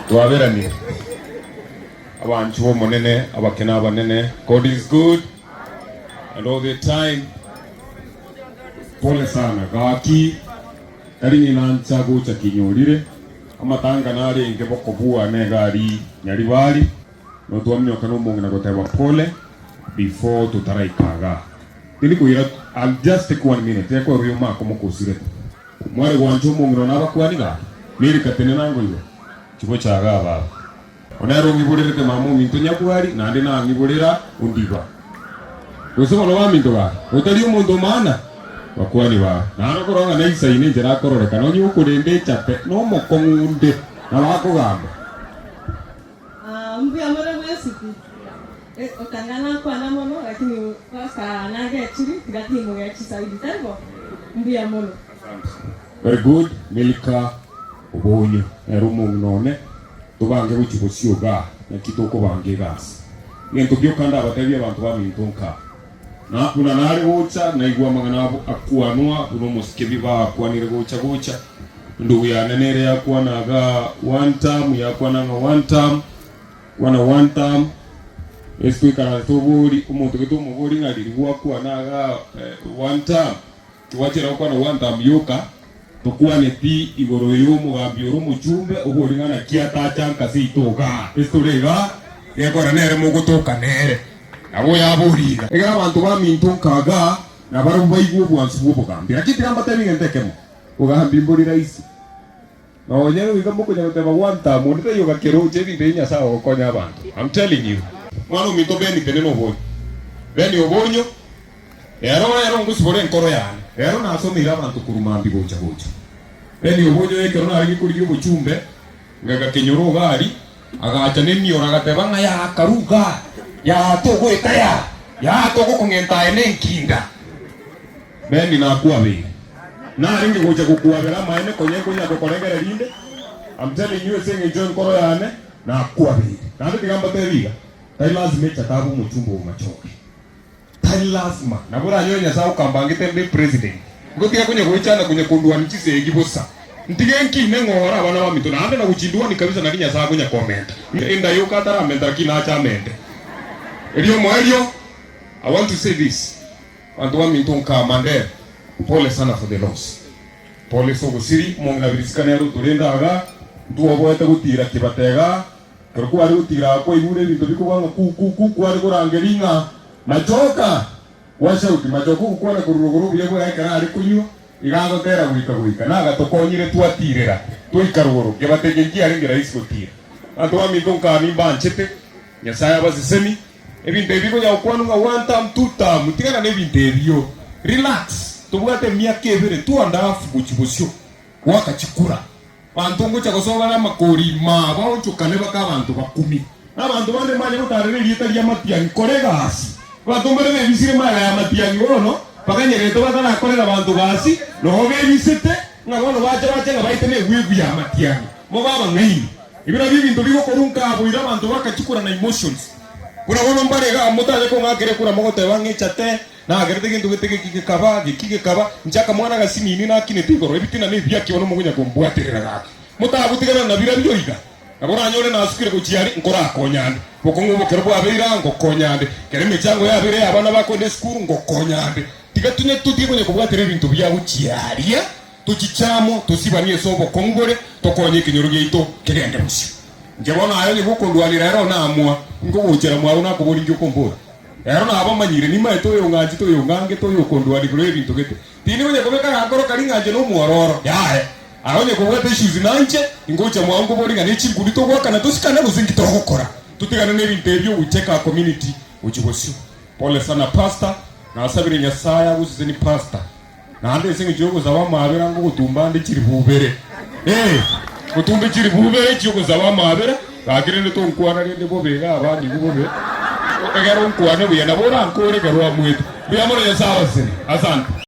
Twaberanire. Abanchwa b'Omonene, abake na abanene, God is good and all the time. Pole sana gaki, tari ng'ina ncha gocha kinyorire, amatanga narenge bokobua negari Nyaribari, notwaminyoka nomong'ina goteba pole before totaraika igaa. Tindi koira, I'll just take one minute, ekero omaka omokosirete. Mware gwancha omong'ina one abakuani gaki? Milika tenena ngoigwe, chigocha igaa baba. One ere ong'iborerete mama ominto nyabwari, naende nang'iborera ondiba. Gose bono baminto gaki, otari omonto omana? Bakuani babo. Naende okorora ng'a naisaine enchera akororekana, onye okorenda echape nomokong'u onde, nabo akogamba. Ah, mbuya more mwensi pi. Eh, otanga nakwana mono lakini pastor nagechiri tiga timogechi zaidi tari bo? Mbuya mono. Very good Milka Obonyo nere omong'ina one tobange gochia bosio igaa naki tokobanga egasi egento gioka ndabatebie abanto baminto nka na buna nare gocha naigwa amang'ana abo akwanwa buna omosike biba akwanire gocha gocha endugu yane nere yakwana igaa one term yakwana ng'a one term kwana one term ase toikaranse tobori omonto gete omobori ng'a riria gwakwana igaa one term Tigwachera gokwana one term yoka, tokwaneti igoro y'omogambi ore omochumbe obori ng'a naki atacha nka seito igaa ase tore igaa, gekora nere mogotoka nere. Nabo oyabori iga. Ekero abanto baminto nka igaa, nabarabwo baigwe obwansu bw'obogambi. Lakini tiga mbatebi egento ekemo, bogambi mbori rahisi. Nonya goika mokonya goteba one term, onde taiyo gakeroche ebinto ebi Nyasae ogokonya abanto. I'm telling you. Mwana ominto Ben tenena obonyo. Ben obonyo. Ero ero ngosibore enkoro yane. Ero nasomeire abanto korwa mambia gocha gocha. Beni obonyo ekero narenge korigia obochumbe, ngagakenyora ogari, agacha nemioro agateba ng'a yaa karuga, yaa togoeta yaa, yaa togokong'enta aye nenkinda. Beni nakwabeire. Narenge gocha gokwabera amaene konya nkonya gokoregera rinde, I'm telling you ase eng'encho enkoro yane, nakwabeire. Naende tiga mbatebi iga, tari lazima echate abe omochumbe omomachoge. Tari lasima. Nabo oranyore Nyasae okambangete mbe president. Ngotiga konya goichana konya kondwani chisegi bosa. Ntige nkine ng'ore abana baminto naende na gochindwani kabisa nari Nyasae akonya komenta. Enda yoka ataramenta lakini nache amente. Erio omoerio, I want to say this, banto baminto nka Mandela, pole sana for the loss. Pole ase ogosiri, omong'ina Birisika nere otorende igaa, ntwoboete gotira kibate igaa, Ekero kware gotiira kwaigure ebinto bikogwa ng'a ku ku ku, kware korangeria ng'a, Machoka! Gwashauti, Machoka ogokwana korwa rogoro obuya bwaye ekero are konywa, iga agotera goika goika. Nagatokonyire twatiirera, twaika rogoro. Nkebatebia nkiarenge rahisi gotiira. Abanto baminto nkaba nimbanchete, Nyasae abaseseni. Ebinto ebi bikonya gokwanwa ng'a one term, two term, tigana nebinto ebio. Relax, tobwate emiaka ebere, two and half gochia bosio, goaka chikura. Banto ngocha gosoa bare amakori ime baonchokane bake abanto bakumi. Na abanto bande mbanye gotaarera erieta ri'amatiang'i kora egasi. Abanto mbare bebisire magega y'amatiang'i bono, baganyerete batarakorera abanto gasi, nogo bebisete, ng'a bono bache bache ng'a baite negwegwa y'amatiang'i. Mobe abang'aini. Ebi nabio ebinto bigokorwa nkaboira abanto bagachikura na emotions. Buna bono mbare igaa motache kong'akera ekura mogoteba ng'a echate Nagerete gento gete geki gekaba, geki gekaba, inche akamwana agasinini nakinete igoro, ebitina nebiaki bono mokonya kombwaterera gaki. Motagotigana na birabio iga, nabo oranyore nasukire gochia aria, nkorakonya ande. Bokong'u obokero bwabeire aa, ngokonya ande. Ekero emechango yabeire y'abana bakoenda esukuru, ngokonya ande. Tiga tunye totige konya kobwatera ebinto bia gochia aria, tochiche amo, tosibanie ase obokong'u bore, tokonye ekenyoro giaito kegende bosio. Inche bono aye onye gokondwanera ero namwa, nkogochera mwao nakoboria inki okombora. Ero nabamanyire, nimaete oyong'anchete, oyong'angete, oyokondwania igoro y'ebinto gete. Tindi konya kobeka agakoro karia ng'a inche nomwororo, yaya. Aye onye kobwata issues nainche, ingocha mwao nkoborie ng'a nechinkundi togoakana tosikane gose inki togokora. Totigane nebinto ebi ogocheka community gochia bosio. Pole sana pastor, nasabire Nyasaye agosesenie pastor. Naende ase engencho y'ogosaba amaabera ngogotumba ande chiribu ibere. Ee, ngotumbe chiribu ibere chi'ogosaba amaabera, gaki rende tonkwana rende bobe iga abanigwe bobe, ekero nkwane buya nabo orankore ekero amwete. Mbuya mono Nyasae abasesenie. Asante.